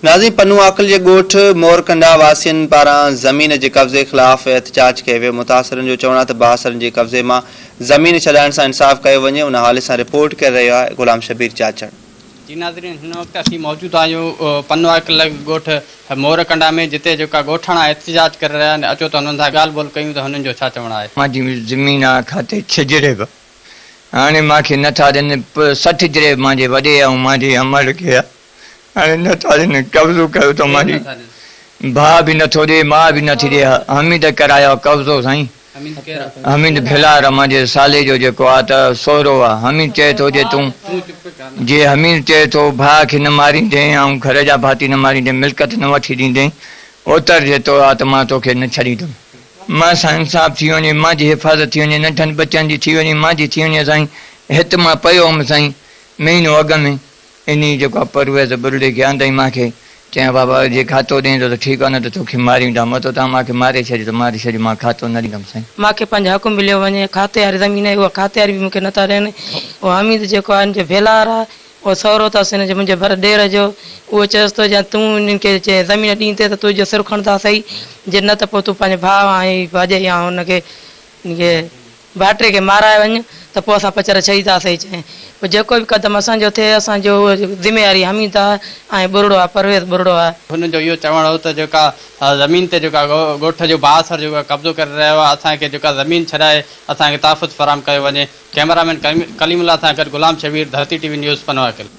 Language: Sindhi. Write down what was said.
ناظرين پنوعاقل جي ڳوٺ مورڪنڊا واسين پاران زمين جي قبضي خلاف احتجاج ڪيو ويو، متاثرن جو چوڻ آهي ته بااثرن جي قبضي مان زمين ڇڏائڻ سان انصاف ڪيو وڃي، ان حوالي سان رپورٽ ڪري رهيو آهي غلام شبير چاچڙ. جي ناظرين هن وقت اسين موجود آهيون پنوعاقل لڳ ڳوٺ مورڪنڊا ۾ جتي جيڪا ڳوٺاڻا احتجاج ڪري رهيا آهن اچو ته هنن سان ڳالهه ٻولهه ڪيون ته هنن جو ڇا چوڻ آهي. مانجي زمين آ کاتي ڇجريب هاڻي مانکي نٿا ڏين 60 جريب مانجي وڏي ۽ مانجي امڙ کي آ هاڻي نٿا ڏين قبضو ڪيو اٿو مانجي ڀاء به نٿو ڏي ماء به نٿي ڏي حميد ڪرايو قبضو سائين حميد ڀلار مانجي سالي جو جيڪو آ ته سهرو آ حميد چئي ٿو جي تون جي حميد چئي ٿو ڀاء کي نه ماريندين ۽ گهر جا ڀاتي نه ماريندين ملڪيت نه وٺي ڏيندين اوتر جي تو آ ته مان توکي نه ڇڏيندم. مان سان انصاف ٿي وڃي، مانجي حفاظت ٿي وڃي، ننڍن ٻچن جي ٿي وڃي، مانجي ٿي وڃي سائين، هت مان پيو هوم سائين، مهينو اڳ ۾ انهي جيڪو آ پرويز ٻرڙي کي آندائين مانکي، چيائين بابا جي کاتو ڏئين ٿو ته ٺيڪ آ نه ته توکي ماريون ٿا، متو توهان مانکي ماري ڇڏيو ته ماري ڇڏيو مان کاتو نه ڏيندم سائين. مانکي پنهنجو حق مليو وڃي، کاتي واري زمين آهي اها کاتي واري به مونکي نٿا ڏين، اهو حميد جيڪو آ ان جو ڀيلار آ، اهو سهرو اٿس هن جو منهنجي ڀر ڏير جو، اهو چيس ٿو جي تون انهن کي جي زمين ڏيندين ته تنهنجو سر کڻنداسين، جي نه ته پوء تون پنهنجي ڀاء ۽ ڀاڄائي يا هن کي ان کي ڀائٽي کي مارائي وڃ ته پوء اسان پچر ڇڏينداسين. چيائين پوء جيڪو به قدم اسان جو ٿئي اسان جو اهو ذميواري حميد آهي ۽ ٻرڙو آهي پرويز ٻرڙو آهي. هن جو اهو چوڻ هو ته جيڪا زمين تي جيڪا ڳوٺ جو بااثر جيڪو قبضو ڪري رهيو آهي اسان کي جيڪا زمين ڇڏائي اسان کي تحفظ فراهم ڪيو وڃي. ڪئميرا مين ڪليم الله سان گڏ Ghulam Shabbir, Dharti T V news, Pano Aqil.